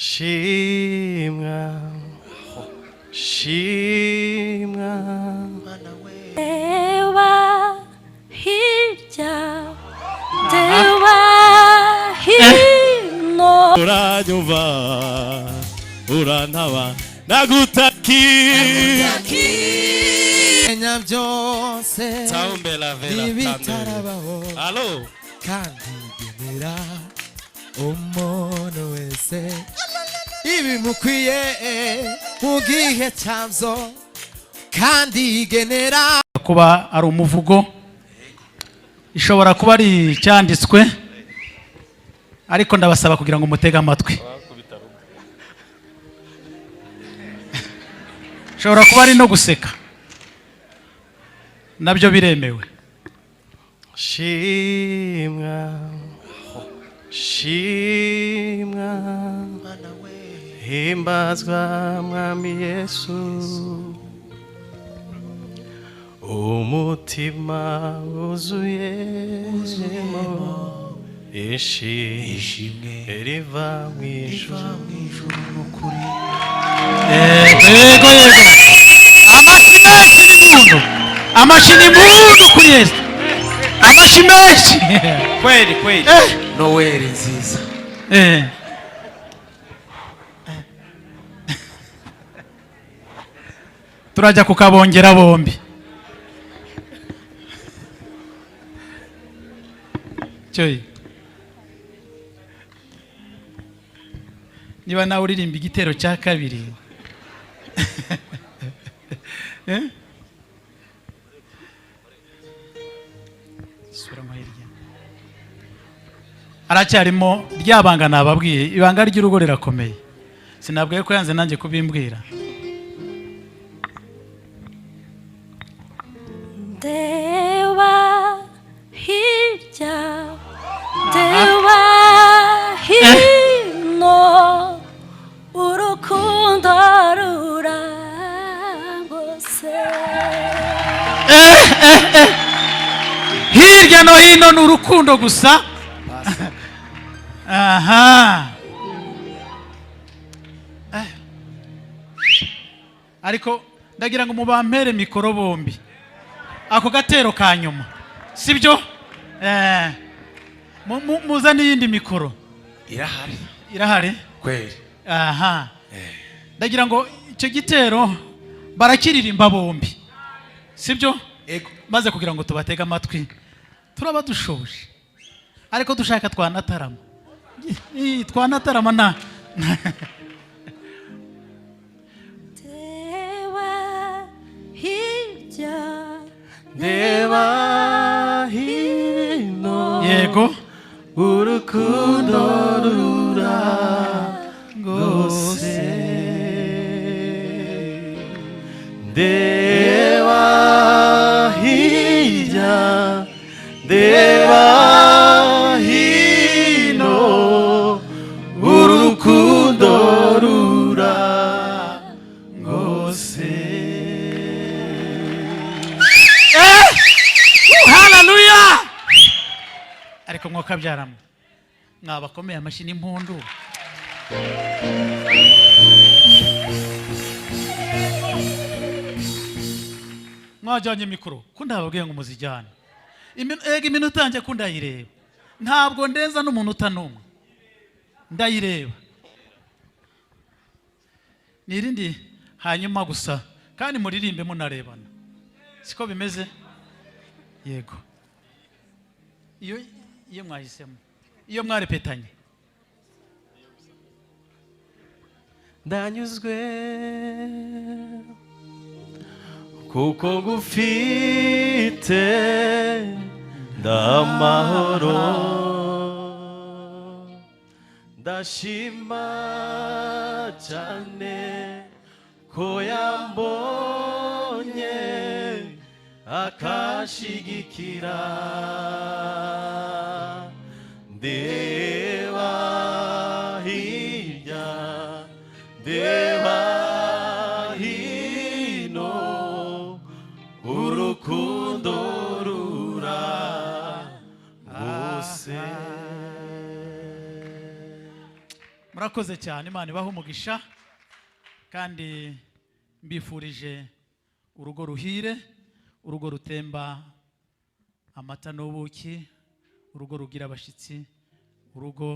Shimwa, shimwa. Reba hirya, reba hino. Uranyumva, urantaba, nagutakiye. Menya byose Taumbela vela. n'ibitarabaho, Alo. kandi genera umuntu wese ibimukwiye mu gihe cyabyo, kandi genera. Kuba ari umuvugo, ishobora kuba ari icyanditswe, ariko ndabasaba kugira ngo mutege amatwi. Ishobora kuba ari no guseka, nabyo biremewe. Shimwa, shimwa, himbazwa Mwami Yesu. Umutima wuzuyemo ishimwe riva mu ijuru. Yego, yego, yego! Amashyi menshi n'impundu, amashyi n'impundu kuri Yesu, amashyi menshi. Kweli kweli. Noweli nziza. Turajya kukabongera bombi. Cyoyi, niba nawe uririmba igitero cya kabiri. Eh? Sura nko hirya. Aracyarimo rya banga nababwiye, ibanga ry'urugo rirakomeye. Sinabwiye ko yanze nanjye kubimbwira. Ndeba hirya, ndeba hino, urukundo rurangose. Hirya no hino ni urukundo gusa. Aha. Ariko ndagira ngo mubampere mikoro bombi, ako gatero ka nyuma, sibyo? Muzane iyindi mikoro. Irahari. Irahari. Kweli. Aha, ndagira ngo icyo gitero barakiririmba bombi, sibyo? Ego. Maze kugira ngo tubatege amatwi, turaba dushoje, ariko dushaka twanatarama. Ii, twanatarama na Ndeba hirya, Ndeba hino, Yego. urukundo rurangose. Ndeba hirya, ndeba hino, urukundo rurangose. Haleluya! Ariko mwokabyaramo, mwabakomeye amashyi n'impundu. Mwajyanye mikoro ko ndababwiye ngo muzijyane? Ega iminota yanjye ko ndayireba, ntabwo ndenza n'umunota n'umwe, ndayireba. Ni irindi hanyuma gusa, kandi muririmbe munarebana, siko bimeze? Yego, iyo mwahisemo, iyo mwarepetanye. Ndanyuzwe kuko ngufite, ndamahoro, ndashima cyane ko yambonye akashigikira. Ndeba hirya, ndeba hino, urukundo rurangose. Murakoze cyane, Imana ibahe umugisha, kandi mbifurije urugo ruhire, urugo rutemba amata n'ubuki, urugo rugira abashyitsi, urugo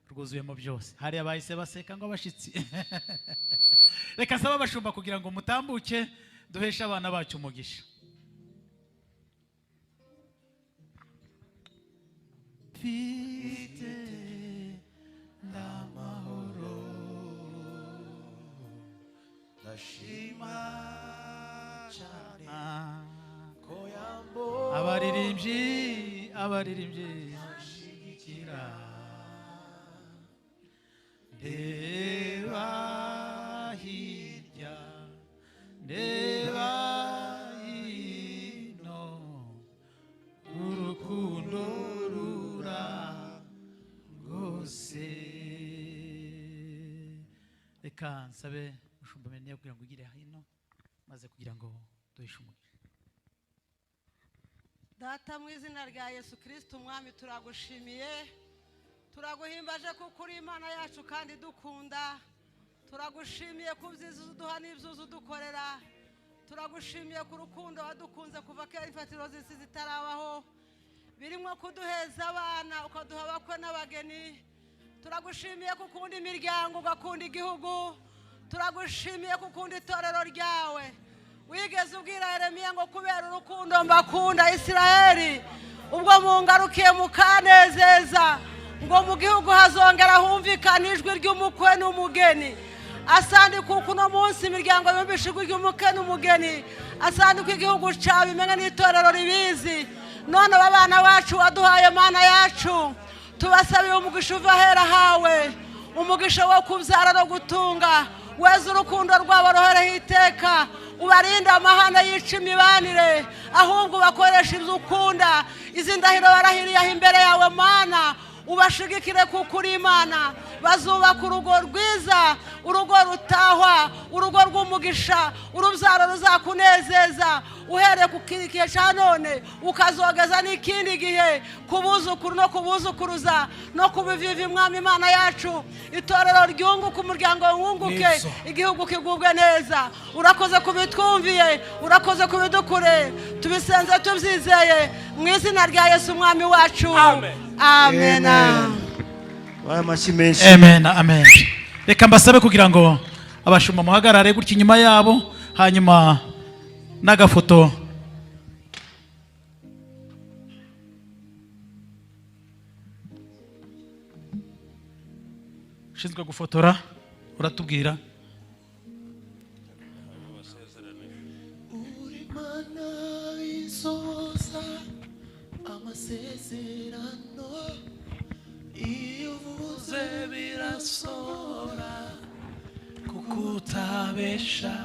rwuzuyemo byose. Hari abahise baseka ngo abashyitsi. Reka nsaba abashumba kugira ngo mutambuke, duheshe abana bacu umugisha. Mfite ndamahoro, Ndashima cyane ko Abaririmbyi, abaririmbyi, ndeba hirya, ndeba hino, urukundo rura rwose. Reka nsabe mushumba menya kugira ngo ugire hino, maze kugira ngo duhishe umugisha. Data, mu izina rya Yesu Kirisiti Umwami, turagushimiye, turaguhimbaje kuko uri Imana yacu kandi dukunda. Turagushimiye ku byiza uduha n'ibyiza udukorera. Turagushimiye ku rukundo wadukunze kuva kera imfatiro z'isi zitarabaho, birimo kuduheza abana, ukaduha abakwe n'abageni. Turagushimiye ko ukunda imiryango, ugakunda igihugu. Turagushimiye ko ukunda itorero ryawe. Wigeze ubwira Yeremiya ngo: "Kubera urukundo mbakunda, Isiraheli, ubwo mungarukiye mukanezeza, ngo mu gihugu hazongera humvikana ijwi ry'umukwe n'umugeni." Asandi kuko uno munsi imiryango yumvishe ijwi ry'umukwe n'umugeni. Asandi ko igihugu cyawe imenya n'itorero ribizi. None aba bana bacu waduhaye, Mana yacu, tubasabiye umugisha uva ahera hawe, umugisha wo kubyara no gutunga. Weza urukundo rwabo ruhereho iteka, ubarinde amahane yica imibanire, ahubwo ubakoresha ibyo ukunda. Izi ndahiro barahiriye aho imbere yawe, Mana, ubashigikire kuko uri Imana. Bazubaka urugo rwiza, urugo rutahwa, urugo rw'umugisha, urubyaro ruzakunezeza, uhereye ku gihe cya none ukazogeza n'ikindi gihe, ku buzukuru no ku buzukuruza no ku bivivi. Mwami Imana yacu, itorero ryunguke, umuryango wunguke, Nibyo. igihugu kigubwe neza. Urakoze kubitwumviye, urakoze kubidukure. Tubisenze tubyizeye mu izina rya Yesu Umwami wacu, amen. Baye amashyi menshi. Amen, amen. Reka mbasabe kugira ngo abashumba muhagarare gutya inyuma yabo, hanyuma n'agafoto. Ushinzwe gufotora uratubwira. Uri Mana isohoza amasezerano, iyo uvuze birasohora, kuko utabesha.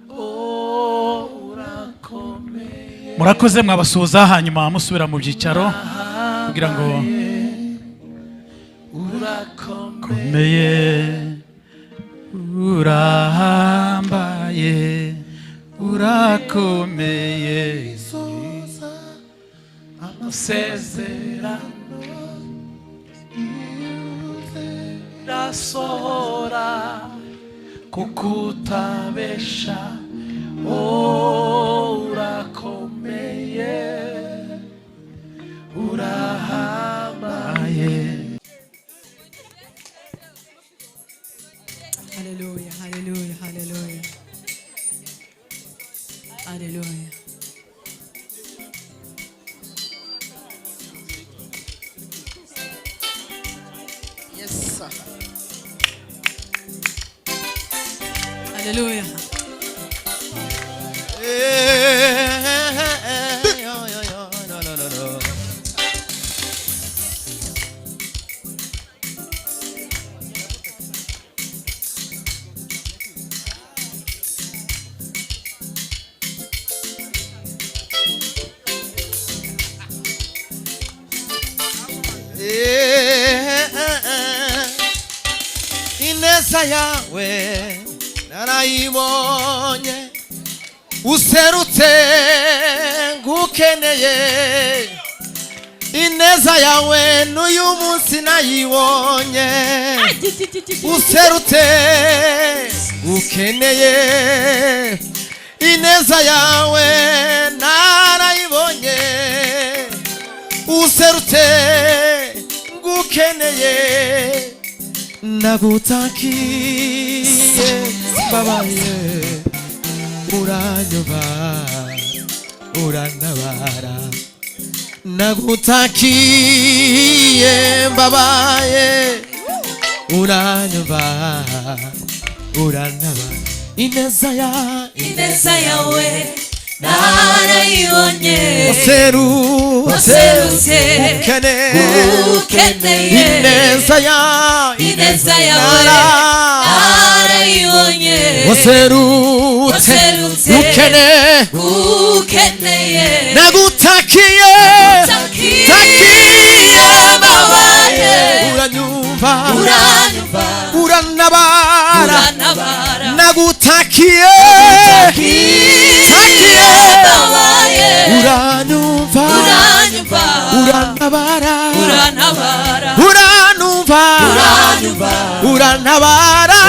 Oh, urakomeye. Murakoze, mwabasuhuza, hanyuma musubira mu byicaro kugira ngo Urakomeye. Komeye, urahambaye, urakomeye. Isohoza amasezerano, iyo uvuze birasohora, kuko utabesha. Oh, urakomeye, urahambaye. Hallelujah, hallelujah, hallelujah. Hallelujah. Yes, sir. Hallelujah. Eh, yo, yo, yo, no, no, no, no. Eh, eh, eh. Ineza yawe narayibonye, userutse ngukeneye. Ineza yawe n'uyu munsi nayibonye. Userutse ukeneye, ineza yawe narayibonye. Userutse ngukeneye, nagutakiye mbabaye, uranyumva, urantabara. Nagutakiye mbabaye, uranyumva, urantabara. Ineza ya Ineza yawe narayibonye. Waseru Waserutse ukene ukeneye. Ineza ya Ineza yawe narayibonye. Waserutse Waserutse ukene ukeneye. Nagutakiye Takiye takiye mbabaye, uranyumva, uranyumva, urantabara. Urantabara. Nagutakiye Takiye mbabaye, uranyumva, uranyumva, urantabara. Urantabara. Uranumva, Uranyumva, urantabara.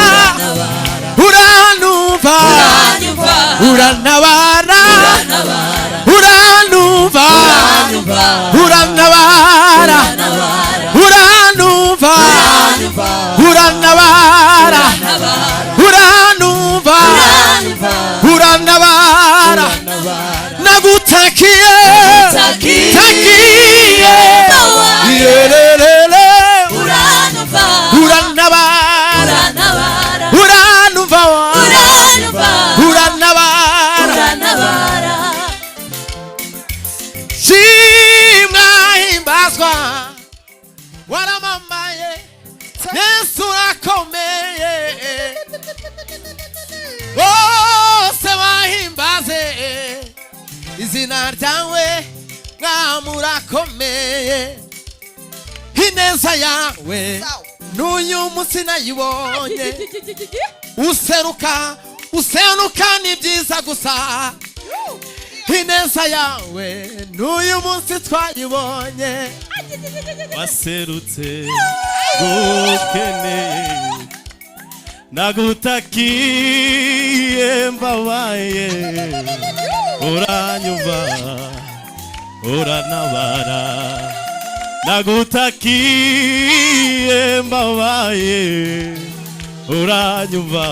Uranumva, uranyumva, urantabara. Urantabara. Uranumva, Uranyumva, urantabara. Urantabara. Uranumva, Uranyumva, urantabara. Urantabara. Uranumva, Uranyumva, urantabara. Nagutakiye Takiye takiye mbabaye, yererere uranyumva, urantabara. Urantabara. Uranumva, Uranyumva, urantabara. Urantabara. Shimwa, himbazwa, waramamaye Yesu, urakomeye. Bose bahimbaze izina ryawe, mwami, urakomeye. Ineza yawe n'uyu munsi nayibonye. Useruka, useruka ni byiza gusa. Ineza yawe n'uyu munsi twayibonye. Waserutse gukeneye, nagutakiye mbabaye, uranyumva, urantabara. Nagutakiye mbabaye, uranyumva,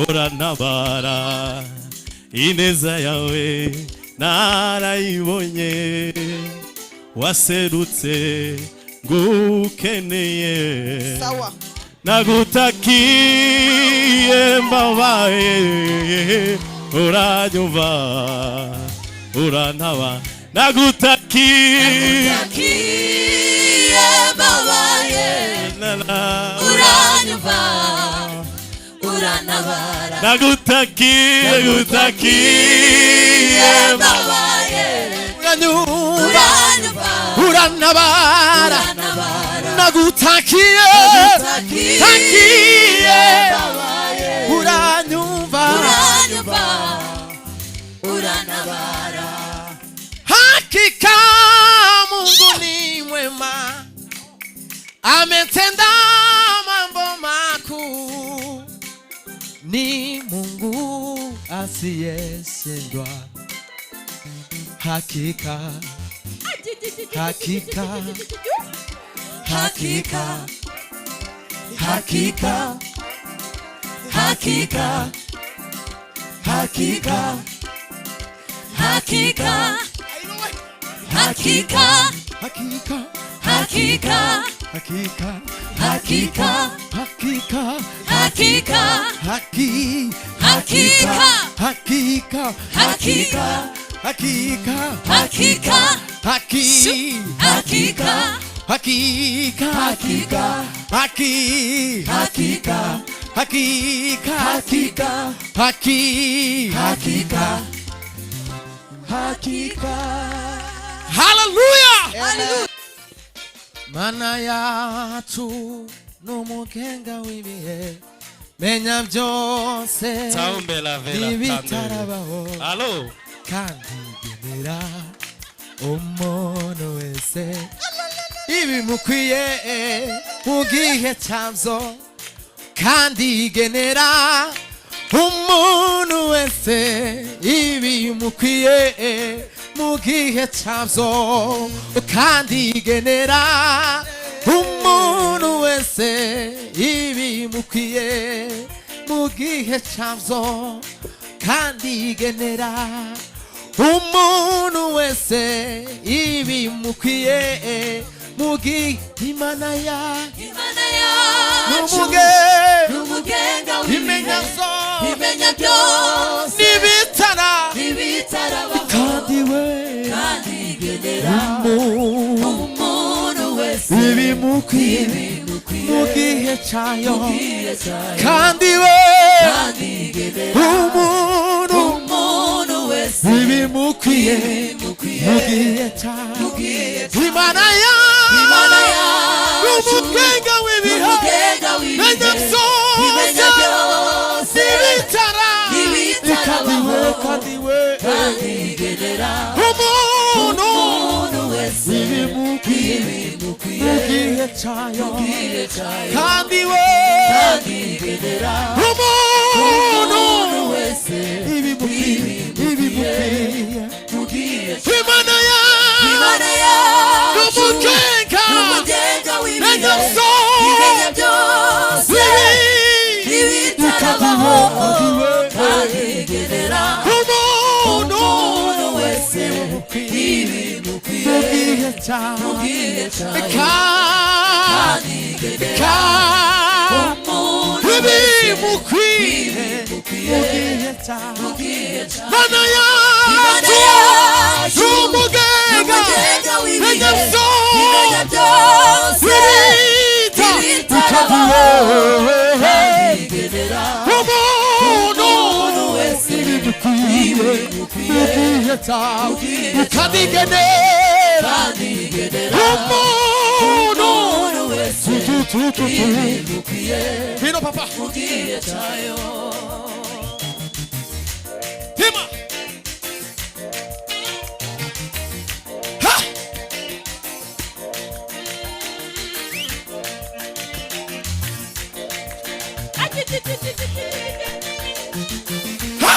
urantabara. Ineza yawe narayibonye, waserutse ngukeneye. Sawa. Nagutakiye mbabaye, uranyumva, urantaba. Nagutakiye Takiye mbabaye, uranyumva, urantabara. Nagutakiye, nagutakiye mbabaye, uranyumva, uranyumva, urantabara. Urantabara. Nagutakiye Takiye takiye mbabaye, uranyumva, uranyumva, urantabara. Hakika Mungu ni mwema, ametenda mambo makuu. Ni Mungu asiyeshindwa. Hakika, hakika, hakika, hakika, hakika, hakika, Hakika, hakika, hakika, hakika, hakika, hakika, hakika, hakika, haki Hakika. Hakika, Hakika. hakika, Hakika, haki hakika, hakika, hakika, haki hakika, hakika, hakika, haki hakika, hakika. Haleluya! Mana yacu n'umugenga w'ibihe, menya byose Taombela vera n'ibitarabaho Alo. kandi genera Umuntu wese ibimukwiye mu gihe cyabyo, kandi igenera umuntu wese ibimukwiye mu gihe cyabyo, kandi igenera umuntu wese ibimukwiye mu gihe cyabyo, kandi igenera umuntu wese ibimukwiye mu gihe. Imana ya Imana yacu n'umuge n'umugenga w'ibihe, imenya zose, imenya byose, n'ibitara n'ibitarabaho, kandi we kandi igenera umuntu umuntu wese ibimukwiye ibimukwiye mu gihe cyayo, mu gihe cyayo, kandi we kandi igenera umuntu umuntu wese ibimukwiye ibimukwiye mu gihe cyayo. mu gihe cyayo. Imana yacu Imana yacu n'umugenga w'ibihe, n'umugenga w'ibihe, imenya byose, imenya byose, n'ibitara n'ibitarabaho, kandi we kandi igenera umuntu umuntu wese ibimukwiye ibimukwiye mu gihe cyayo, mu gihe cyayo, kandi we kandi igenera umuntu umuntu wese ibimukwiye ibimukwiye mu gihe cyayo. Imana yacu Imana yacu n'umugenga n'umugenga w'ibihe, imenya byose, imenya byose, n'ibitarabaho, kandi igenera umuntu umuntu wese ibimukwiye mu gihe cyayo, mu gihe cyayo, kandi kandi igenera umuntu wese ibimukwiye ibimukwiye mu gihe cyayo. mu gihe cyayo. Imana Imana yacu yacu n'umugenga n'umugenga w'ibihe, imenya byose, imenya byose, n'ibitarabaho, kandi igenera umuntu umuntu wese ibimukwiye mu gihe cyawe, ukabigenera kandi igenera umuntu umuntu wese tu tu tu tu. ibimukwiye Vino papa mu gihe cyayo. Tima ha. Ha.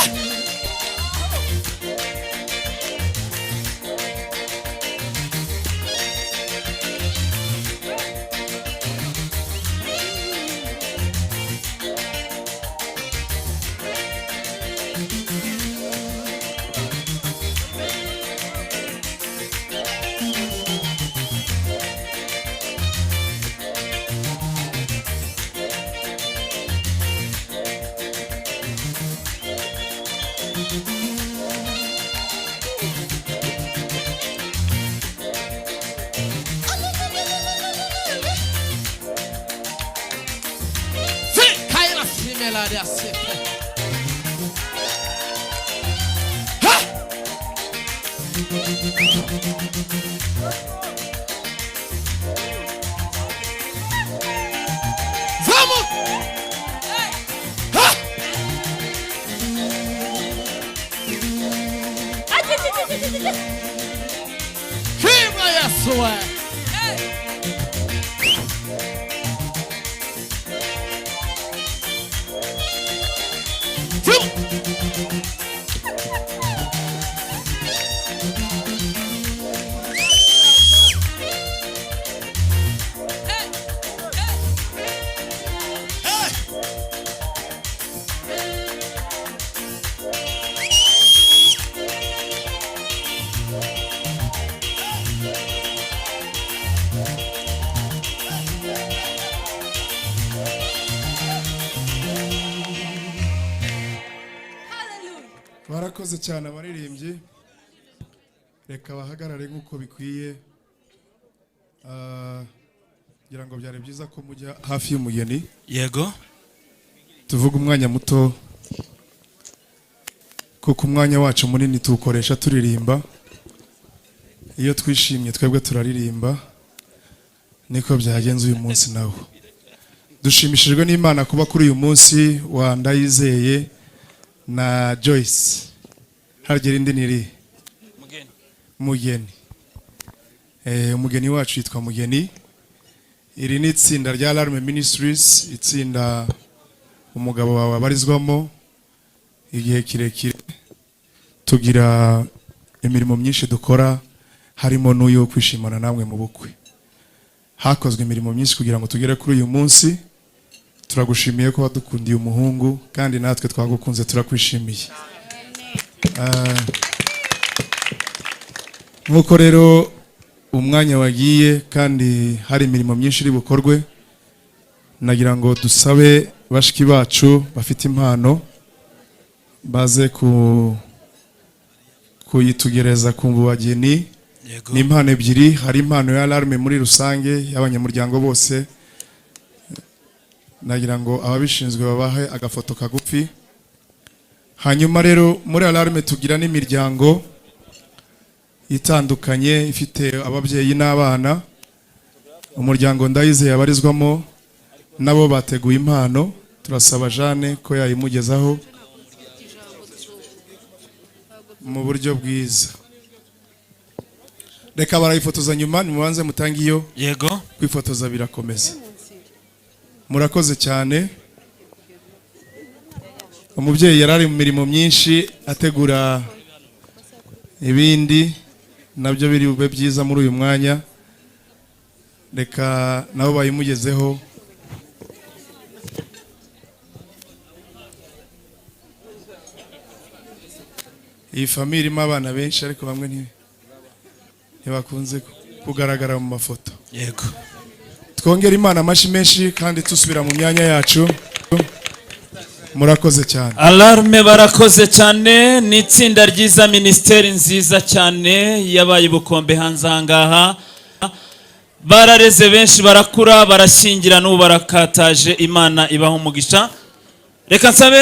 Si kaira simela dia se. Ha. Vamos. Ha. Shimwa Yesu we. Tima. Barakoze cyane abaririmbyi, reka bahagarare nk'uko bikwiye. Ah, ngira ngo byari byiza ko mujya hafi y'umugeni. Yego. Tuvuge umwanya muto, kuko umwanya wacu munini tuwukoresha turirimba. Iyo twishimye twebwe turaririmba, niko byagenze uyu munsi nawo. Dushimishijwe n'Imana kuba kuri uyu munsi wa Ndayizeye na Joyce. Harya irindi ni irihe? Mugeni. Mugeni. Umugeni wacu yitwa Mugeni. Iri ni itsinda rya Alarm Ministries, itsinda umugabo wawe abarizwamo igihe kirekire. Tugira imirimo myinshi dukora, harimo n'uyu wo kwishimana namwe mu bukwe. Hakozwe imirimo myinshi kugira ngo tugere kuri uyu munsi. Turagushimiye ko wadukundiye umuhungu, kandi natwe twagukunze, turakwishimiye. Nk'uko rero umwanya wagiye kandi hari imirimo myinshi iri bukorwe, nagira ngo dusabe bashiki bacu bafite impano baze kuyitugereza ku bageni. Ni impano ebyiri: hari impano ya Alarm muri rusange y'abanyamuryango bose. Nagira ngo ababishinzwe babahe agafoto kagufi. Hanyuma rero muri Alarm tugira n'imiryango itandukanye ifite ababyeyi n'abana. Umuryango Ndayizeye abarizwamo nabo bateguye impano, turasaba Jeanne ko yayimugezaho mu buryo bwiza. Reka barayifotoza nyuma, nimubanze mutange iyo. Yego. Kwifotoza birakomeza. Murakoze cyane. Umubyeyi yari ari mu mirimo myinshi ategura ibindi, nabyo biri bube byiza muri uyu mwanya. Reka nabo bayimugezeho. Iyi famille irimo abana benshi, ariko bamwe ntibakunze kugaragara mu mafoto. Yego. Twongere Imana amashyi menshi kandi tusubira mu myanya yacu. Murakoze cyane. Alarme barakoze cyane, ni itsinda ryiza, minisiteri nziza cyane yabaye ubukombe hanze aha ngaha. Barareze benshi, barakura, barashyingira, n'ubu barakataje. Imana ibaha umugisha. Reka nsabe